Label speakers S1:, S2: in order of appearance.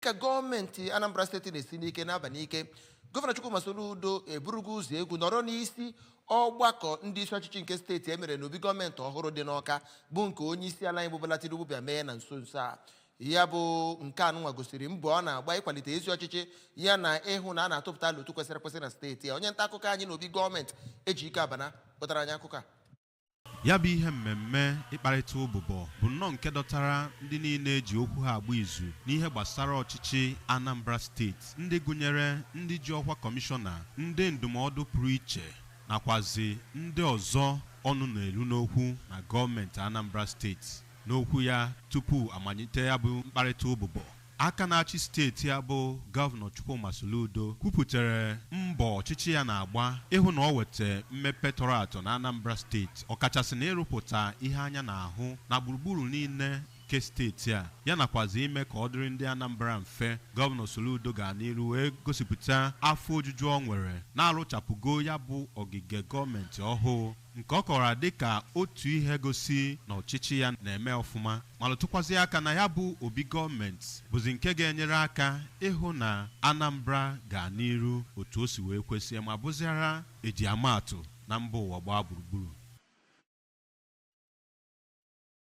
S1: Ka gọọmenti Anambra Steeti na-esi n'ike n'aba n'ike, Gọvanọ Chukwuma Soludo eburugo ụzọ egwu nọrọ n'isi ọgbakọ ndị isi ọchịchị nke steeti emere n'obi gọọmenti ọhụrụ dị n'Ọka, bụ nke onye isi ala anyị bụ Bola Tinubu bịa mee na nso nso a. Ya bụ nke anụnwa gosiri mbọ ọ na-agba ịkwalite ezi ọchịchị ya na ịhụ na a na-atụpụta alo otu kwesịrị ekwesị na steeti a. Onye nta akụkọ anyị n'obi gọọmenti, Ejike Abana, kpọtara anyị akụkọ a.
S2: Ya bụ ihe mmemme ịkparịta ụbụbọ bụ nnọọ nke dọtara ndị niile eji okwu ha agba izu n'ihe gbasara ọchịchị Anambra Steeti, ndị gụnyere ndị ji ọkwa kọmishọna, ndị ndụmọdụ pụrụ iche, nakwazi ndị ọzọ ọnụ na-eru n'okwu na gọọmenti Anambra Steeti. N'okwu ya tupu amalite ya bụ mkparịta ụbụbọ, aka na-achị steeti a bụ Gọvanọ Chukwuma Soludo kwupụtara mbọ ọchịchị ya na-agba ịhụ na ọ weta mmepe tọrọ atọ na Anambra Steeti, ọkachasị na ịrụpụta ihe anya na-ahụ na gburugburu niile nke steeti a, ya nakwazi ime ka ọ dịrị ndị Anambra mfe. Gọvanọ Soludo gara n'iru wee gosipụta afọ ojuju ọ nwere na-arụchapụgo ya bụ ogige gọọmenti ọhụụ, nke ọ kọwara dịka otu ihe gosi na ọchịchị ya na-eme ọfụma, ma lụtụkwazị aka na ya bụ obi gọọmenti bụzi nke ga-enyere aka ịhụ na Anambra gaa n'iru otu o si wee kwesị, ma bụziara eji amaatụ na mba ụwa gbaa gburugburu.